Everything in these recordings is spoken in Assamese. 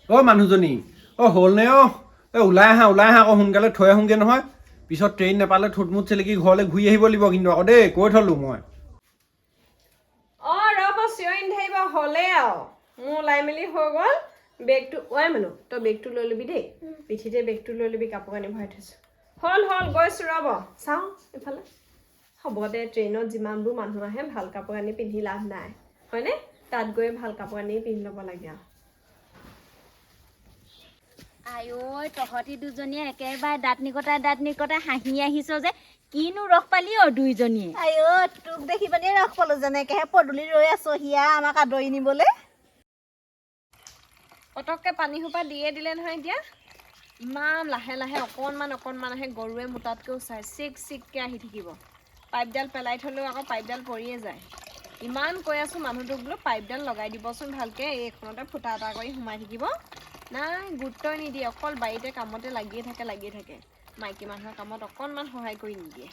অ' মানুহজনী, অ' হ'লনে? অ' এই ওলাই আহা, ওলাই আহা আকৌ, সোনকালে থৈ আহোঁগৈ নহয়। পিছত ট্ৰেইন নাপালে থুটমুট চেলেকি ঘৰলৈ ঘূৰি আহিব লাগিব কিন্তু আকৌ দেই, কৈ থলোঁ মই। অ ৰ'ব, চিঞৰি নাথাকিব, হ'লেই আৰু মোৰ ওলাই মেলি হৈ গ'ল। বেগটো ঐ মানুহ, তই বেগটো লৈ ল'বি দেই, পিঠিতে বেগটো লৈ ল'বি, কাপোৰ কানি ভৰাই থৈছোঁ। হ'ল হ'ল, গৈছোঁ ৰ'ব। চাওঁ এইফালে হ'ব দে। ট্ৰেইনত যিমানবোৰ মানুহ আহে, ভাল কাপোৰ কানি পিন্ধি লাভ নাই, হয়নে? তাত গৈ ভাল কাপোৰ কানি পিন্ধি ল'ব লাগে আৰু। আঐ, তহঁতি দুজনীয়ে একেবাৰে দাঁত নিকটাই দাঁত নিকটাই হাঁহি আহিছ যে, কিনো ৰস পালি অ দুইজনীয়ে? আইঅ, তোক দেখি পানি ৰস পালো। যেনেকেহে পদূলি ৰৈ আছ হিয়া আমাক আদৰি নিবলৈ। পটককৈ পানী সোপা দিয়ে দিলে নহয়। এতিয়া ইমান লাহে লাহে অকণমান অকণমান আহে, গৰুৱে মোটাতকৈও চাই চিক চিককৈ আহি থাকিব। পাইপডাল পেলাই থ'লেও আকৌ পাইপডাল পৰিয়ে যায়। ইমান কৈ আছোঁ মানুহটোক, বোলো পাইপডাল লগাই দিবচোন ভালকৈ, এইখনতে ফুটা এটা কৰি সোমাই থাকিব। নাই, গুৰুত্বই নিদিয়ে, অকল বাৰীতে কামতে লাগিয়ে থাকে, লাগিয়ে থাকে। মাইকী মানুহৰ কামত অকণমান সহায় কৰি নিদিয়ে।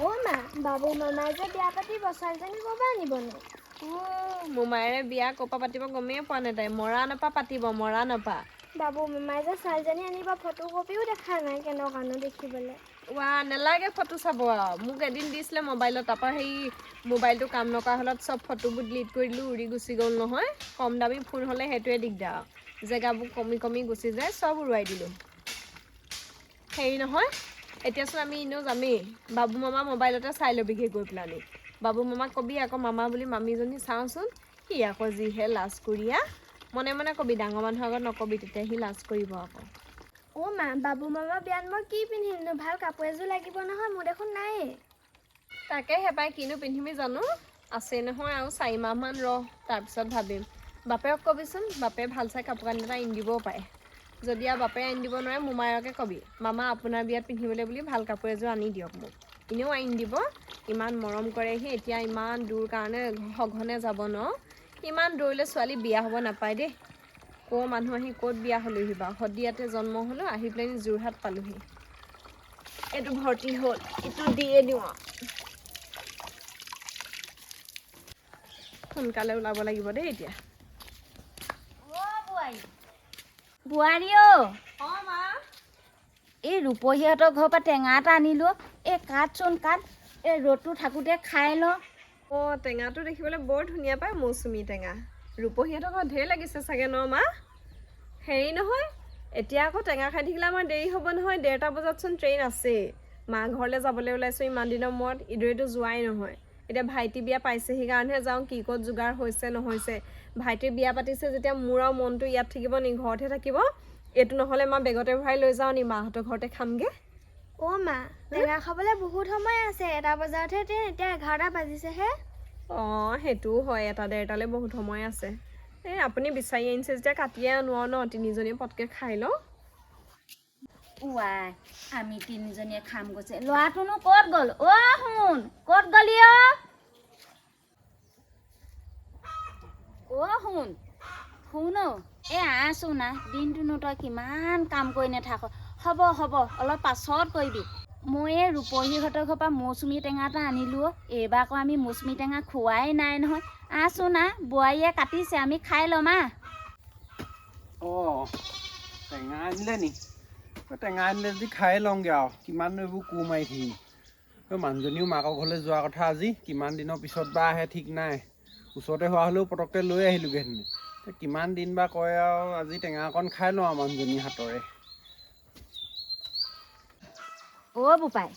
অ' মা, বাবু মামাই যে বিয়া পাতিব, ছোৱালীজনী ক'ৰ পৰা আনিবনো? অ' মোমায়েৰে বিয়া ক'ৰ পৰা পাতিব গমেই পোৱা নাই তাই। মৰাণৰ পৰা পাতিব, মৰাণৰ পৰা। বাবু মামাই যে ছোৱালীজনী আনিব, ফটো কপিও দেখা নাই, কেনেকুৱানো দেখিবলৈ। ৱা, নেলাগে ফটো চাব আৰু। মোক এদিন দিছিলে মোবাইলত, তাৰপৰা সেই মোবাইলটো কাম নকৰা হ'লত চব ফটোবোৰ ডিলিট কৰি দিলোঁ, উৰি গুচি গ'ল নহয়। কম দামী ফোন হ'লে সেইটোৱে দিগদাৰ আৰু, জেগাবোৰ কমি কমি গুচি যায়। চব উৰুৱাই দিলোঁ। হেৰি নহয়, এতিয়াচোন আমি এনেও যামেই, বাবু মামা মোবাইলতে চাই ল'বিগৈ গৈ পেলানি। বাবু মামাক কবি আকৌ মামা বুলি, মামীজনী চাওঁচোন। সি আকৌ যিহে লাজ কৰিয়া, মনে মনে কবি, ডাঙৰ মানুহৰ আগত নকবি, তেতিয়া সি লাজ কৰিব আকৌ। অ' মা, বাবু মামা বিয়াত মই কি পিন্ধিমনো? ভাল কাপোৰ এযোৰ লাগিব নহয়, মোৰ দেখোন নায়েই। তাকে হেপাই, কিনো পিন্ধিবি জানো। আছে নহয় আৰু 4 মাহমান ৰহ, তাৰপিছত ভাবিম। বাপেৰক কবিচোন, বাপে ভাল চাই কাপোৰ কানি এটা আনি দিবও পাৰে। যদি আৰু বাপেৰে আনি দিব নোৱাৰে, মোমায়কে কবি, মামা আপোনাৰ বিয়াত পিন্ধিবলৈ বুলি ভাল কাপোৰ এযোৰ আনি দিয়ক মোক। এনেও আনি দিব, ইমান মৰম কৰেহি। এতিয়া ইমান দূৰ কাৰণে সঘনে যাব ন। ইমান দূৰলৈ ছোৱালী বিয়া হ'ব নাপায় দেই। ক'ৰ মানুহ আহি ক'ত বিয়া হ'লোহি বাৰু? শদিয়াতে জন্ম হ'লোঁ, আহি পেলানি যোৰহাট পালোহি। এইটো ভৰ্তি হ'ল, ইটো দিয়ে দিওঁ আৰু। সোনকালে ওলাব লাগিব দেই এতিয়া। অ বোৱাৰী, বোৱাৰী অ। অঁ মা। এই ৰূপহীহঁতৰ ঘৰৰ পৰা টেঙা এটা আনিলোঁ। এই কাটচোন কাট, এই ৰ'দটো থাকোঁতে খাই লওঁ। অঁ, টেঙাটো দেখিবলৈ বৰ ধুনীয়া পায়, মৌচুমী টেঙা। ৰূপহীহঁতৰ ঘৰত ঢেৰ লাগিছে চাগে ন মা? হেৰি নহয়, এতিয়া আকৌ টেঙা খাই থাকিলে আমাৰ দেৰি হ'ব নহয়। 1:30 বজাতচোন ট্ৰেইন আছেই। মা ঘৰলৈ যাবলৈ ওলাইছোঁ ইমান দিনৰ মূৰত, ইদৰেতো যোৱাই নহয়। এতিয়া ভাইটি বিয়া পাইছেহি কাৰণেহে যাওঁ। কি ক'ত যোগাৰ হৈছে নহৈছে। ভাইটিৰ বিয়া পাতিছে যেতিয়া মোৰ আৰু মনটো ইয়াত থাকিব নি? ঘৰতহে থাকিব। এইটো নহ'লে মা বেগতে ভৰাই লৈ যাওঁ নি, মাহঁতৰ ঘৰতে খামগৈ। অ' মা, টেঙা খাবলৈ বহুত সময় আছে, 1 বজাতহে ট্ৰেইন, এতিয়া 11টা বাজিছেহে। অঁ, সেইটোও হয়, 1টা 1:30লৈ বহুত সময় আছে। এই আপুনি বিচাৰি আনিছে যেতিয়া কাটিয়ে আনো আৰু ন, তিনিজনীয়ে পটকৈ খাই লওঁ। উৱাই, আমি তিনিজনীয়ে খাম গৈছে। ল'ৰাটোনো ক'ত গ'ল? অ শুন, ক'ত গ'লি? অ অ শুন, শুন অ। এই আহচোন আহ। দিনটোনো তই কিমান কাম কৰি নাথাক? হ'ব হ'ব, অলপ পাছত কৰিবি। মই এই ৰূপহীহঁতৰ ঘৰৰ পৰা মৌচুমী টেঙা এটা আনিলোঁ অ'। এইবাৰ আকৌ আমি মৌচুমী টেঙা খোৱাই নাই নহয়। আহচোন আহ, বোৱাৰীয়ে কাটিছে, আমি খাই ল'ম, আহ। অঁ, টেঙা আনিলে নি? অ, টেঙা আনিলে যদি খায়ে লওঁগৈ আৰু, কিমান এইবোৰ কোৰ মাৰি থাকিম। অ, মানুহজনীও মাকৰ ঘৰলৈ যোৱা কথা আজি, কিমান দিনৰ পিছত বা আহে ঠিক নাই। ওচৰতে হোৱা হ'লেও পটককৈ লৈ আহিলোগৈহেঁতেন। এতিয়া কিমান দিন বা কয় আৰু। আজি টেঙা অকণ খাই লওঁ আৰু মানুহজনীৰ হাতৰে। অ' বোপাই,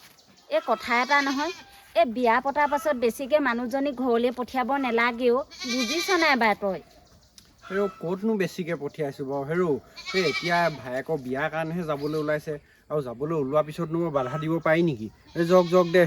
এই কথা এটা নহয়, এই বিয়া পতাৰ পাছত বেছিকৈ মানুহজনী ঘৰলৈ পঠিয়াব নালাগেও, বুজিছ নাই বা তই? হেৰ, ক'তনো বেছিকৈ পঠিয়াইছোঁ বাৰু? হেৰৌ, এই এতিয়া ভায়েকৰ বিয়াৰ কাৰণেহে যাবলৈ ওলাইছে আৰু যাবলৈ ওলোৱাৰ পিছতনো মই বাধা দিব পাৰি নেকি? এই যাওক যাওক দে।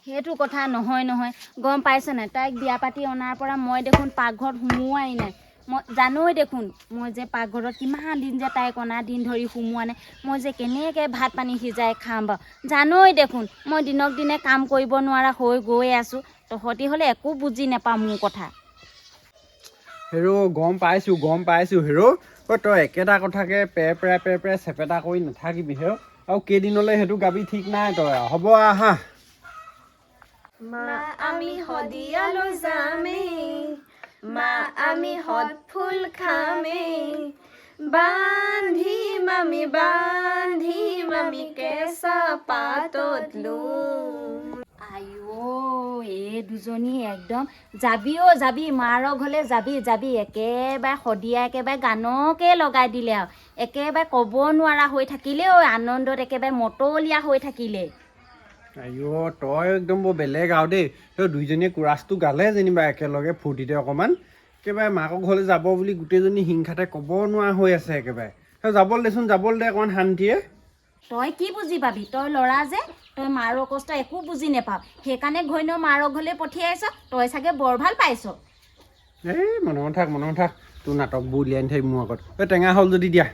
সেইটো কথা নহয় নহয়, গম পাইছ নাই, তাইক বিয়া পাতি অনাৰ পৰা মই দেখোন পাকঘৰত সোমোৱাই নাই। মই জানোৱেই দেখোন, মই যে পাকঘৰত কিমান দিন যে তাইক অনা দিন ধৰি সোমোৱা নাই। মই যে কেনেকৈ ভাত পানী সিজাই খাম বাৰু জানোৱেই দেখোন। মই দিনক দিনে কাম কৰিব নোৱাৰা হৈ গৈ আছোঁ। তহঁতি হ'লে একো বুজি নাপাওঁ মোৰ কথা। হেৰৌ, গম পাইছোঁ, গম পাইছোঁ। হেৰৌ ঐ, তই একেটা কথাকে পেৰ পেৰাই পেৰ পেৰাই চেপেটা কৰি নাথাকিবি। হেৰৌ, আৰু কেইদিনলৈ সেইটো গাবি ঠিক নাই তই আৰু। হ'ব, আহা। মা, আমি শদিয়ালৈ যামেই। মা আমি হত ফুল খামেই, বান্ধিম আমি বান্ধিম আমি কেঁচা পাতত লোন। আইঅ, এই দুজনী একদম যাবি অ' যাবি, মাৰৰ ঘৰলৈ যাবি যাবি, একেবাৰে শদিয়া একেবাৰে গানকে লগাই দিলে আৰু একেবাৰে ক'ব নোৱাৰা হৈ থাকিলে ঐ, আনন্দত একেবাৰে মতলীয়া হৈ থাকিলে। আইঅ, তই একদম বৰ বেলেগ আৰু দেই। তই দুইজনীয়ে কোৰাছটো গালে যেনিবা একেলগে ফূৰ্তিতে অকণমান, একেবাৰে মাকৰ ঘৰলৈ যাব বুলি গোটেইজনী হিংসাতে ক'ব নোৱাৰা হৈ আছে একেবাৰে। তই যাবলৈ দেচোন, যাবলৈ দে অকণমান শান্তিৰে। তই কি বুজি পাবি? তই ল'ৰা যে, তই মাৰৰ কষ্ট একো বুজি নেপাৱ। সেইকাৰণে ঘৈণীয় মাৰৰ ঘৰলৈ পঠিয়াইছ, তই চাগে বৰ ভাল পাইছ। এই মনে মনে থাক, মনে মনে থাক, তোৰ নাটকবোৰ উলিয়াই নাথাকিবি মোৰ আগত। এই টেঙা হ'ল যদি দিয়া।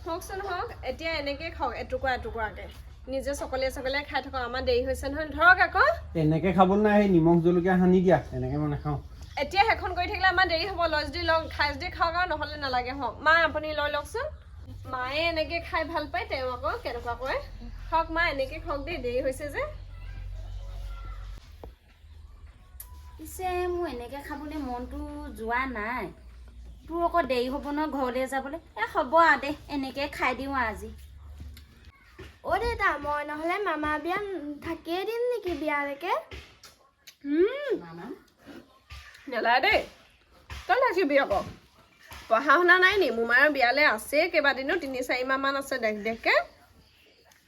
হওকচোন হওক, এতিয়া এনেকৈ খাওক এটুকুৰা এটুকুৰাকৈ, নিজে চকলিয়াই চকলিয়াই খাই থাকক। আমাৰ দেৰি হৈছে নহয়, ধৰক আকৌ। এনেকৈ খাবলৈ নাই, সেই নিমখ জলকীয়া সানি দিয়া, এনেকৈ মই নাখাওঁ। এতিয়া সেইখন কৰি থাকিলে আমাৰ দেৰি হ'ব। লয় যদি লওক, খাই যদি খাওক আৰু নহ'লে নালাগে। হওক মা, আপুনি লৈ লওকচোন। মায়ে এনেকৈ খাই ভাল পায়, তেওঁ আকৌ কেনেকুৱা কৰে। খাওক মা, এনেকৈ খাওক দেই, দেৰি হৈছে যে। পিছে মোৰ এনেকৈ খাবলৈ মনটো যোৱা নাই। তোৰ আকৌ দেৰি হ'ব নহয় ঘৰলৈ যাবলৈ। এ হ'ব আৰু দে, এনেকৈ খাই দিওঁ আৰু আজি। অ' দেউতা, মই নহ'লে মামা বিয়া থাকিয়ে দিম নেকি বিয়ালৈকে? নেলাগে দেই, তই থাকিবি আকৌ। পঢ়া শুনা নাই নি? মোমাৰৰ বিয়ালৈ আছে কেইবাদিনো, 3-4 মাহমান আছে। দেখ দেখকে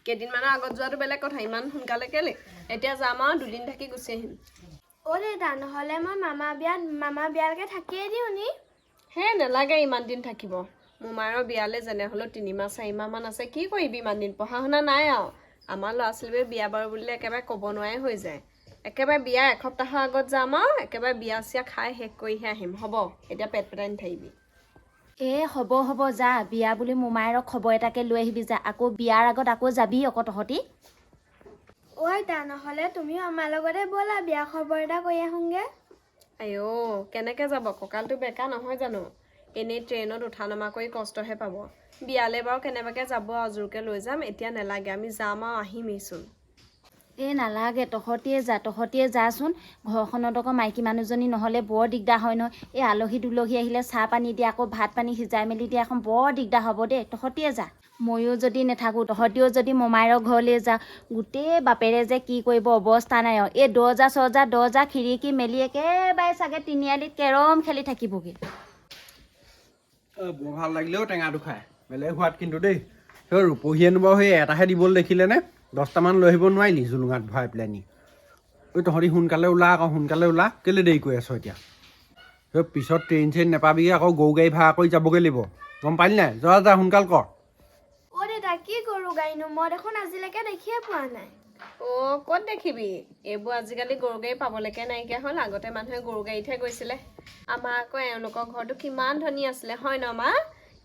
কেইদিনমানৰ আগত যোৱাটো বেলেগ কথা, ইমান সোনকালে কেলে? এতিয়া যাম আৰু দুদিন থাকি গুচি আহিম। অ' দেউতা, নহ'লে মই মামা বিয়ালৈকে থাকিয়ে দিওঁ নি? হে নালাগে ইমান দিন থাকিব। মোমাৰৰ বিয়ালৈ যেনে হ'লেও 3 মাহ 4 মাহমান আছে। কি কৰিবি ইমান দিন? পঢ়া শুনা নাই আৰু। আমাৰ ল'ৰা ছোৱালীবোৰে বিয়া বাৰু বুলিলে একেবাৰে ক'ব নোৱাৰাই হৈ যায়। একেবাৰে বিয়া এসপ্তাহৰ আগত যাম আৰু একেবাৰে বিয়া চিয়া খাই শেষ কৰিহে আহিম। হ'ব এতিয়া পেট পেটাই নাথাকিবি। এ হ'ব হ'ব, যা বিয়া বুলি মোমায়েৰক খবৰ এটাকে লৈ আহিবি যা। আকৌ বিয়াৰ আগত আকৌ যাবি আকৌ তহঁতি। অ' আইতা, নহ'লে তুমিও আমাৰ লগতে ব'লা, বিয়া খবৰ এটা কৰি আহোঁগৈ। আইঅ, কেনেকৈ যাব? কঁকালটো বেকা নহয় জানো? এনেই ট্ৰেইনত উঠা নমা কৰি কষ্টহে পাব। বিয়ালৈ বাৰু কেনেবাকৈ যাব আৰু জোৰকৈ লৈ যাম। এতিয়া নালাগে, আমি যাম আৰু আহিমেইচোন। এই নালাগে, তহঁতিয়ে যা, তহঁতিয়ে যাচোন। ঘৰখনত আকৌ মাইকী মানুহজনী নহ'লে বৰ দিগদাৰ হয় নহয়। এই আলহী দুলহী আহিলে চাহ পানী দিয়া, আকৌ ভাত পানী সিজাই মেলি দিয়া, এখন বৰ দিগদাৰ হ'ব দেই। তহঁতিয়ে যা, ময়ো যদি নাথাকোঁ, তহঁতিও যদি মোমায়েৰৰ ঘৰলৈ যা, গোটেই বাপেৰে যে কি কৰিব অৱস্থা নাই আৰু। এই দৰ্জা চৰ্জা দৰ্জা খিৰিকী মেলি একেবাৰে চাগে তিনিআলিত কেৰম খেলি থাকিবগৈ। বৰ ভাল লাগিলেও টেঙাটো খাই, বেলেগ সোৱাদ কিন্তু দেই। সেই ৰূপহীয়েনো বাৰু সেই এটাহে দিবলৈ দেখিলেনে? 10টামান লৈ আহিব নোৱাৰিলি জুলুঙাত ভৰাই পেলাই নি? ঐ তহঁতি সোনকালে ওলা আকৌ, সোনকালে ওলা, কেলৈ দেৰি কৰি আছ এতিয়া? সেই পিছত ট্ৰেইন চেইন নাপাবিগৈ, আকৌ গৰু গাড়ী ভাড়া কৰি যাবগৈ লাগিব, গম পালি নাই? যা যা, সোনকাল কৰ। অ' দেউতা, কি গৰু গাড়ীনো? মই দেখোন আজিলৈকে দেখিয়ে পোৱা নাই। অ' ক'ত দেখিবি এইবোৰ? আজিকালি গৰু গাড়ী পাবলৈকে নাইকিয়া হ'ল। আগতে মানুহে গৰু গাড়ীতহে গৈছিলে। আমাৰ আকৌ এওঁলোকৰ ঘৰটো কিমান ধনী আছিলে হয় ন মা?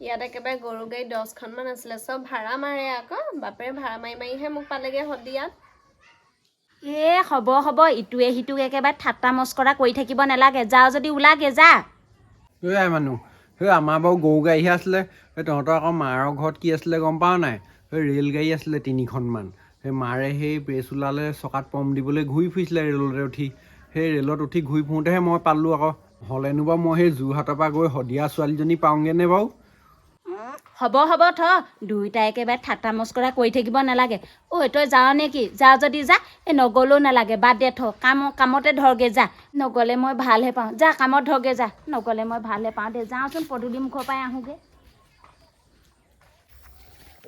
ইয়াত একেবাৰে গৰু গাড়ী 10খনমান আছিলে, চব ভাড়া মাৰে আকৌ। বাপেৰে ভাড়া মাৰি মাৰিহে মোক পালেগৈ শদিয়াত। এ হ'ব হ'ব, ইটোৱে সিটোক একেবাৰে ঠাট্টা মস্কৰা কৰি থাকিব নালাগে। যাওঁ যদি ওলাগে যা। সেয়াই মানুহ, সেই আমাৰ বাৰু গৰু গাড়ীহে আছিলে। সেই তহঁতৰ আকৌ মাৰৰ ঘৰত কি আছিলে গম পাৱ নাই? সেই ৰেল গাড়ী আছিলে 3খনমান। সেই মাৰে সেই প্ৰেছ ওলালে চকাত পম দিবলৈ ঘূৰি ফুৰিছিলে ৰেলতে উঠি। সেই ৰেলত উঠি ঘূৰি ফুৰোঁতেহে মই পালোঁ আকৌ। হ'লেনো বাৰু মই সেই যোৰহাটৰ পৰা গৈ শদিয়া ছোৱালীজনী পাওঁগৈনে বাৰু? হ'ব হ'ব, থ, দুয়োটাই একেবাৰে ঠাট্টা মস্কৰা কৰি থাকিব নালাগে। ঐ তই যাৱ নে কি? যাৱ যদি যা, এই নগ'লেও নালাগে, বাদ দে থ, কামতে ধৰগে যা। নগ'লে মই ভালহে পাওঁ, যা কামত ধৰগে যা। নগ'লে মই ভালহে পাওঁ দে। যাওঁচোন পদূলি মুখৰ পৰাই আহোঁগৈ।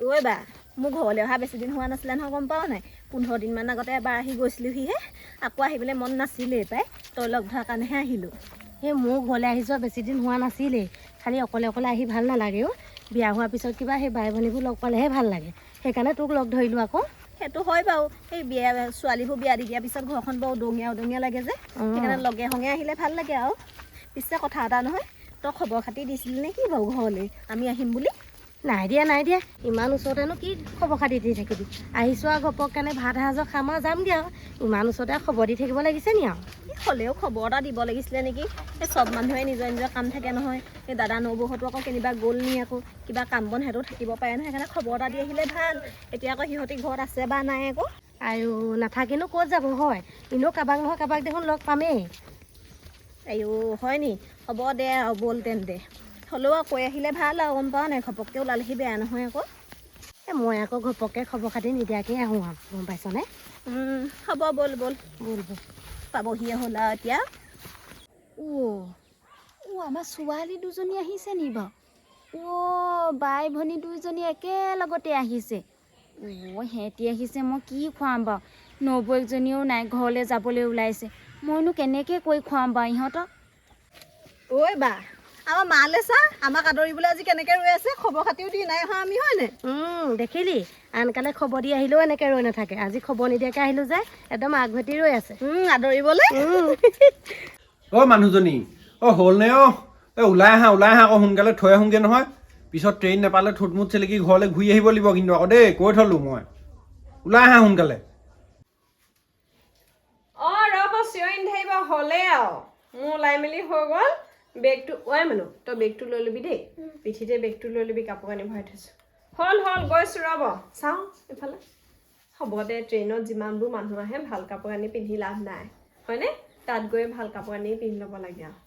ঐ বা, মোৰ ঘৰলৈ অহা বেছি দিন হোৱা নাছিলে নহয়, গম পাৱ নাই? 15 দিনমান আগতে এবাৰ আহি গৈছিলোহিহে। আকৌ আহিবলৈ মন নাছিলেই পাই, তই লগ ধৰাৰ কাৰণেহে আহিলোঁ। এই মোৰ ঘৰলৈ আহি যোৱা বেছি দিন হোৱা নাছিলেই, খালি অকলে অকলে আহি ভাল নালাগে অ'। বিয়া হোৱাৰ পিছত কিবা সেই বাই ভনীবোৰ লগ পালেহে ভাল লাগে, সেইকাৰণে তোক লগ ধৰিলোঁ আকৌ। সেইটো হয় বাৰু, সেই বিয়া ছোৱালীবোৰ বিয়া দি দিয়াৰ পিছত ঘৰখন বৰ উদঙীয়া উদঙীয়া লাগে যে, সেইকাৰণে লগে সংগে আহিলে ভাল লাগে আৰু। পিছে কথা এটা নহয়, তই খবৰ খাতি দিছিলি নে কি বাৰু ঘৰলৈ আমি আহিম বুলি? নাই দিয়া, নাই দিয়া, ইমান ওচৰতেনো কি খবৰ খাতি দি থাকিবি? আহিছোঁ আৰু ঘপককেনে ভাত এসাঁজৰ খাম আৰু যামগৈ আৰু। ইমান ওচৰতে খবৰ দি থাকিব লাগিছে নি আৰু? হ'লেও খবৰ এটা দিব লাগিছিলে নেকি? এই চব মানুহে নিজৰ নিজৰ কাম থাকে নহয়। এই দাদা নবৌহঁতো আকৌ কেনিবা গ'ল নি, আকৌ কিবা কাম বন সিহঁতেও থাকিব পাৰে নহয়, সেইকাৰণে খবৰ এটা দি আহিলে ভাল। এতিয়া আকৌ সিহঁতি ঘৰত আছে বা নাই আকৌ। আৰু নাথাকিনো ক'ত যাব হয়, এনেও কাৰোবাক নহয় কাৰোবাক দেখোন লগ পামেই। আইঅ হয় নি, হ'ব দে আৰু, ব'ল তেন্তে। হ'লেও আৰু কৈ আহিলে ভাল আৰু, গম পাৱ নাই? ঘপককৈ ওলালেহি বেয়া নহয় আকৌ। এই মই আকৌ ঘপককৈ খবৰ খাতি নিদিয়াকেই আহোঁ আৰু, গম পাইছনে? হ'ব, ব'ল ব'ল। ব'ল ব'ল। পাবহিয়ে হ'ল আৰু এতিয়া। অ' অ', আমাৰ ছোৱালী দুজনী আহিছে নি বাৰু? অ' বাই ভনী দুইজনী একেলগতে আহিছে। অ' সিহঁতি আহিছে, মই কি খুৱাম বাৰু? নবৌয়েকজনীও নাই, ঘৰলৈ যাবলৈ ওলাইছে। মইনো কেনেকৈ কৈ খুৱাম বাৰু ইহঁতক? ঐ বা, আমাৰ মালে চা, আমাক আদৰিবলৈ আজি কেনেকৈ ৰৈ আছে। খবৰ খাতিও দি নাই অহা আমি, হয়নে? দেখিলি, আনকালে খবৰ দি আহিলেও এনেকৈ ৰৈ নাথাকে। আজি খবৰ নিদিয়াকৈ আহিলোঁ যে একদম আগভেটি ৰৈ আছে। আদৰিবলৈ। অ' মানুহজনী, অ' হ'লনে? অ' এই ওলাই আহা, ওলাই আহা আকৌ, সোনকালে থৈ আহোঁগৈ নহয়। পিছত ট্ৰেইন নাপালে থুটমুট চেলেকি ঘৰলৈ ঘূৰি আহিব লাগিব কিন্তু আকৌ দেই, কৈ থলোঁ মই। ওলাই আহা সোনকালে। অঁ ৰ'ব, চিঞৰি নাথাকিব, হ'লেই আৰু। মোৰ ওলাই মেলি হৈ গ'ল। বেগটো ঐ মানুহ, তই বেগটো লৈ ল'বি দেই, পিঠিতে বেগটো লৈ ল'বি, কাপোৰ কানি ভৰাই থৈছোঁ। হ'ল হ'ল, গৈছোঁ ৰ'ব। চাওঁ এইফালে। হ'ব দে, ট্ৰেইনত যিমানবোৰ মানুহ আহে ভাল কাপোৰ কানি পিন্ধি লাভ নাই, হয়নে? তাত গৈ ভাল কাপোৰ কানি পিন্ধি ল'ব লাগে আৰু।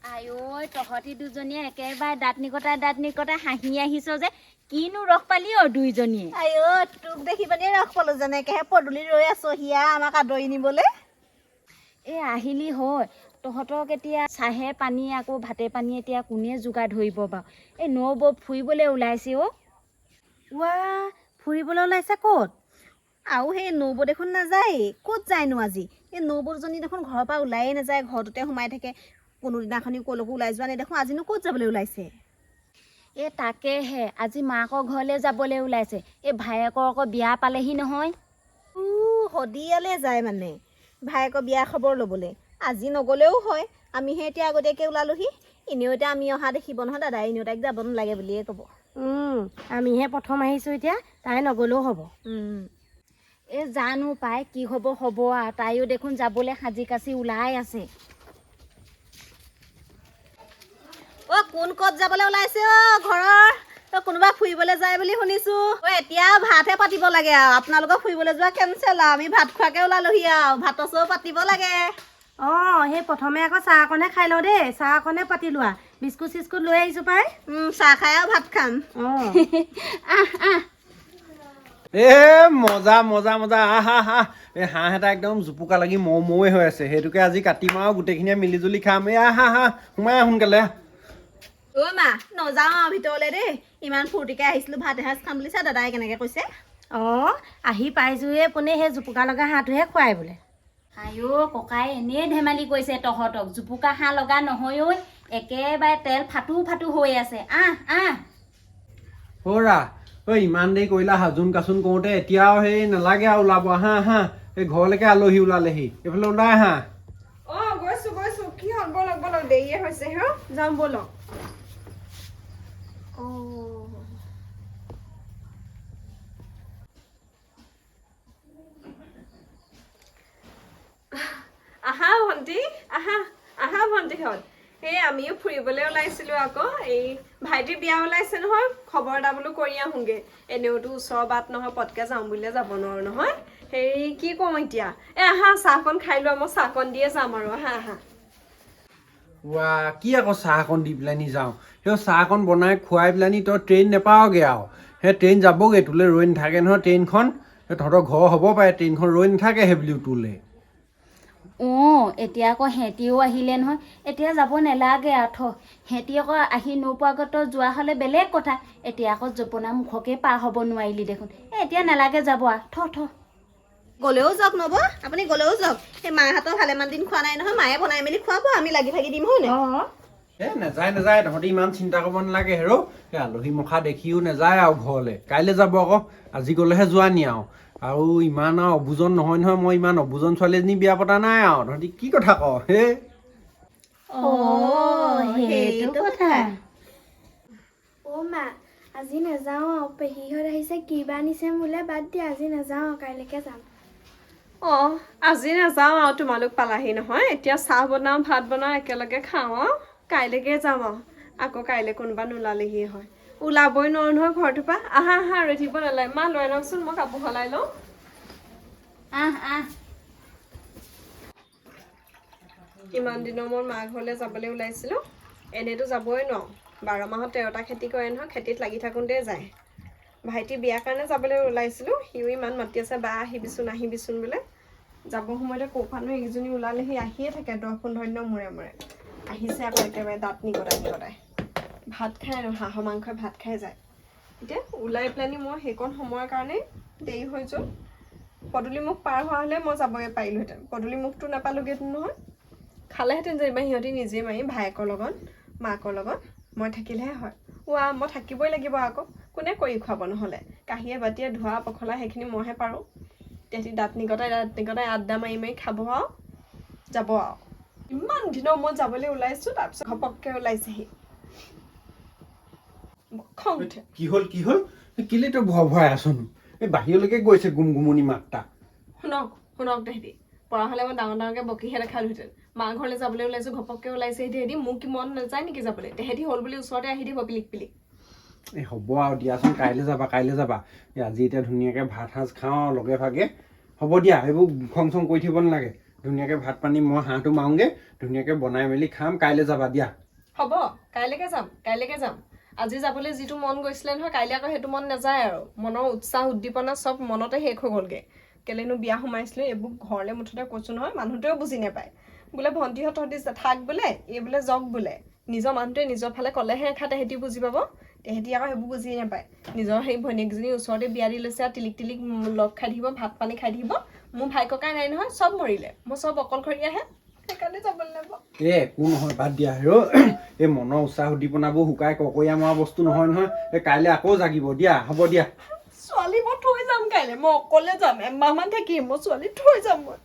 আঐ, তহঁতি দুজনীয়ে একেবাৰে দাঁত নিকটাই দাঁত নিকটাই হাঁহি আহিছ যে, কিনো ৰস পালি অ' দুইজনীয়ে? আইঅ, তোক দেখি পানি ৰস পালো। যেনেকেহে পদূলি ৰৈ আছো হিয়া আমাক আদৰি নিবলৈ। এই আহিলি হয়, তহঁতক এতিয়া চাহে পানী আকৌ ভাতে পানী এতিয়া কোনে যোগাৰ ধৰিব বাৰু? এই নবৌ ফুৰিবলৈ ওলাইছে অ'। ৱা, ফুৰিবলৈ ওলাইছে? ক'ত? আৰু সেই নবৌ দেখোন নাযায়, ক'ত যায়নো আজি? এই নবৌজনী দেখোন ঘৰৰ পৰা ওলায়ে নাযায়, ঘৰটোতে সোমাই থাকে। কোনোদিনাখনি ক'লৈকো ওলাই যোৱা নেদেখোঁ, আজিনো ক'ত যাবলৈ ওলাইছে? এই তাকেহে, আজি মাকৰ ঘৰলৈ যাবলৈ ওলাইছে। এই ভায়েকৰ আকৌ বিয়া পালেহি নহয়। উ শদিয়ালে যায় মানে ভায়েকৰ বিয়া খবৰ ল'বলৈ। আজি নগ'লেও হয়, আমিহে এতিয়া আগতীয়াকৈ ওলালোহি। এনেও এতিয়া আমি অহা দেখিব নহয় দাদাই, এনেও তাইক যাব নালাগে বুলিয়ে ক'ব। আমিহে প্ৰথম আহিছোঁ, এতিয়া তাই নগ'লেও হ'ব। এই জানো পাই কি হ'ব হ'ব আৰু, তাইও দেখোন যাবলৈ সাজি কাচি ওলাই আছে। অ' কোন ক'ত যাবলৈ ওলাইছে অ'? ঘৰৰ অ' কোনোবা ফুৰিবলৈ যায় বুলি শুনিছোঁ। অ' এতিয়া ভাতহে পাতিব লাগে আৰু, আপোনালোকৰ ফুৰিবলৈ যোৱা কেঞ্চেল আৰু, আমি ভাত খোৱাকে ওলালোহি আৰু, ভাতৰ চৌ পাতিব লাগে। অঁ, সেই প্ৰথমে আকৌ চাহ অকণহে খাই লওঁ দেই, চাহ অকণহে পাতি লোৱা। বিস্কুট চিস্কুট লৈ আহিছোঁ পাই। চাহ খাই আৰু ভাত খাম। অঁ। আহ আহ। এ মজা মজা মজা, আহ আহ আহ। এই হাঁহ এটা একদম জুপুকা লাগি মৌ মৌৱে হৈ আছে, সেইটোকে আজি কাটিম আৰু গোটেইখিনিয়ে মিলিজুলি খাম। এই আহ আহ আহ, সোমাই আহ সোনকালে আহ। অ' মা, নাযাওঁ আৰু ভিতৰলৈ দেই, ইমান ফূৰ্তিকে আহিছিলোঁ ভাত এসাঁজ খাম বুলি, চা দাদাই কেনেকৈ কৈছে। অঁ, আহি পাইছোঁহে পোনে সেই জুপুকা লগা হাঁহটোহে খুৱাই বোলে। আইঅ ককাই এনেই ধেমালি কৰিছে তহঁতক, জুপুকা হাঁহ লগা নহয় ঐ, একেবাৰে তেল ফাটো ফাটো হৈ আছে। আহ আহ। হৰা ঐ, ইমান দেৰি কৰিলা সাজোন কাচোন কৰোঁতে, এতিয়া আৰু সেই নালাগে আৰু ওলাব। আহা আহা, এই ঘৰলৈকে আলহী ওলালেহি, এইফালে ওলাই আহা। অঁ গৈছোঁ গৈছোঁ, কি হ'ল? ব'লক ব'লক, দেৰিয়ে হৈছে হে, যাম ব'লক। আহা ভণ্টি, আহা আহা ভণ্টিহঁত। এই আমিও ফুৰিবলৈ ওলাইছিলোঁ আকৌ, এই ভাইটিৰ বিয়া ওলাইছে নহয়, খবৰ এটা বোলো কৰি আহোঁগৈ। এনেওতো ওচৰৰ বাট নহয়, পটকৈ যাওঁ বুলিলে যাব নোৱাৰোঁ নহয়। হেৰি কি কওঁ এতিয়া, এই আহা চাহকণ খাই লোৱা, মই চাহকণ দিয়ে যাম আৰু, আহা আহা। ৱা, কি আকৌ চাহকণ দি পেলানি যাওঁ? সেই চাহকণ বনাই খুৱাই পেলানি তই ট্ৰেইন নেপাৱগৈ আৰু, সেই ট্ৰেইন যাবগৈ, তোলৈ ৰৈ নাথাকে নহয় ট্ৰেইনখন। সেই তহঁতৰ ঘৰ হ'ব পাৰে, ট্ৰেইনখন ৰৈ নাথাকে সেই বুলিও তোলৈ। অঁ, এতিয়া আকৌ সিহঁতিও আহিলে নহয়, এতিয়া যাব নালাগে আৰু, থ। সিহঁতি আকৌ আহি নোপোৱা আগত তই যোৱা হ'লে বেলেগ কথা, এতিয়া আকৌ জপনা মুখকে পাৰ হ'ব নোৱাৰিলি দেখোন। এই এতিয়া নালাগে যাব আৰু, থ থ। গ'লেও যাওক নবৌ, আপুনি গ'লেও যাওক, সেই মাহঁতৰ ভালেমান দিন খোৱা নাই নহয়, মায়ে বনাই মেলি খুৱাব, আমি লাগি ভাগি দিম, হয়নে? অঁ। এ নাযায় নাযায়, তহঁতি ইমান চিন্তা কৰিব নালাগে হেৰ'। এই আলহী মুখা দেখিও নাযায় আৰু ঘৰলৈ, কাইলৈ যাব আকৌ, আজি গ'লেহে যোৱা নি আৰু। আৰু ইমান আৰু অবুজন নহয় নহয়, মই ইমান অবুজন ছোৱালী এজনী বিয়া পতা নাই আৰু, তহঁতি কি কথা ক হে? অঁ, সেইটো কথা। অ' মা, আজি নাযাওঁ আৰু, পেহীহঁত আহিছে, কিবা আনিছে মোলৈ, বাদ দিয়া, আজি নাযাওঁ আৰু, কাইলৈকে যাম। অঁ আজি নাযাওঁ আৰু, তোমালোক পালাহি নহয়, এতিয়া চাহ বনাওঁ ভাত বনাওঁ একেলগে খাওঁ আৰু, কাইলৈকে যাম আৰু। আকৌ কাইলৈ কোনোবা নোলালেহি হয়, ওলাবই নোৱাৰোঁ নহয় ঘৰটোৰ পৰা। আহা আহা, ৰৈ থাকিব নালাগে। মা লৈ আনকচোন, মই কাপোৰ সলাই লওঁ। আহ আহ। ইমান দিনৰ মূৰত মা ঘৰলৈ যাবলৈ ওলাইছিলোঁ। এনেইতো যাবই নোৱাৰোঁ, 12 মাহত 13টা খেতি কৰে নহয়, খেতিত লাগি থাকোঁতেই যায়। ভাইটি বিয়াৰ কাৰণে যাবলৈ ওলাইছিলোঁ, সিও ইমান মাতি আছে, বা আহিবিচোন আহিবিচোন বোলে। যাব সময়তে ক'ৰ পৰানো এইকেইজনী ওলালেহি, আহিয়ে থাকে 10-15 দিনৰ মূৰে মূৰে আহিছে। আকৌ একেবাৰে দাঁত নিকটাই নিকটাই ভাত খাই আৰু হাঁহৰ মাংসই ভাত খাই যায়। এতিয়া ওলাই পেলানি মই সেইকণ সময়ৰ কাৰণেই দেৰি হৈ গ'ল। পদূলিমুখ পাৰ হোৱা হ'লে মই যাবগৈ পাৰিলোহেঁতেন, পদূলিমুখটো নাপালোগৈ নহয়। খালেহেঁতেন যেনিবা সিহঁতি নিজে মাৰি ভায়েকৰ লগত মাকৰ লগত, মই থাকিলেহে হয়। ওৱা, মই থাকিবই লাগিব আকৌ, কোনে কৰি খুৱাব নহ'লে? কাঁহীয়ে বাতিয়ে ধোৱা পখলা সেইখিনি মইহে পাৰোঁ। তেহেঁতি দাঁত নিকটাই দাঁত নিকটাই আড্ডা মাৰি মাৰি খাব আৰু যাব আৰু। ইমান দিনৰ মই যাবলৈ ওলাইছোঁ, তাৰপিছত ঘপককৈ ওলাইছেহি, খং উঠে। কি হ'ল, কি হ'ল, কেলে তই ভয় ভৰাই আছনো? এই বাহিৰলৈকে গৈছে গুম গুমনি মাতটা। শুনক শুনক, তেহেঁতি পৰা হ'লে মই ডাঙৰ ডাঙৰকৈ বকিহে দেখালোহেঁতেন। মা ঘৰলৈ যাবলৈ ওলাইছোঁ, ঘপককৈ ওলাইছে তেহেঁতি। মোৰ কি মন নাযায় নেকি যাবলৈ? তেহেঁতি হ'ল বুলি ওচৰতে আহি দিব পিলিক পিলিক। এই হ'ব আৰু দিয়াচোন, কাইলৈ যাবা, কাইলৈ যাবা। এই আজি এতিয়া ধুনীয়াকৈ ভাত সাঁজ খাওঁ আৰু লগে ভাগে। হ'ব দিয়া, সেইবোৰ খং চং কৰি থাকিব নালাগে। ধুনীয়াকৈ ভাত পানী, মই হাঁহটো মাৰোঁগৈ, ধুনীয়াকৈ বনাই মেলি খাম। কাইলৈ যাবা দিয়া। হ'ব, কাইলৈকে যাম, কাইলৈকে যাম। আজি যাবলৈ যিটো মন গৈছিলে নহয়, কাইলৈ আকৌ সেইটো মন নাযায় আৰু। মনৰ উৎসাহ উদ্দীপনা চব মনতে শেষ হৈ গ'লগৈ। কেলেনো বিয়া সোমাইছিলোঁ এইবোৰ ঘৰলৈ মুঠতে কৈছোঁ নহয়, মানুহটোৱেও বুজি নাপায়। বোলে ভণ্টিহঁত তহঁতি থাক বোলে, এই বোলে যাওক বোলে। নিজৰ মানুহটোৱে নিজৰ ফালে ক'লেহে এষাৰ তেহেঁতি বুজি পাব, তেহেঁতি আকৌ সেইবোৰ বুজি নাপায়। নিজৰ সেই ভনীয়েকজনীৰ ওচৰতে বিয়া দি লৈছে আৰু টিলিক টিলিক লগ খাই থাকিব, ভাত পানী খাই থাকিব। মোৰ ভাই ককাই নাই নহয়, চব মৰিলে, মই চব অকলশৰীয়াহে, সেইকাৰণে যাবলৈ নাপাওঁ। এই একো নহয়, বাদ দিয়া আৰু। এই মনৰ উৎসাহ উদ্দীপনাবোৰ শুকাই ককৰীয়া মৰা বস্তু নহয় নহয়। এই কাইলৈ আকৌ জাগিব দিয়া, হ'ব দিয়া। ছোৱালী মই থৈ যাম কাইলৈ, মই অকলে যাম, এমাহমান থাকিম, মই ছোৱালী থৈ যাম মই।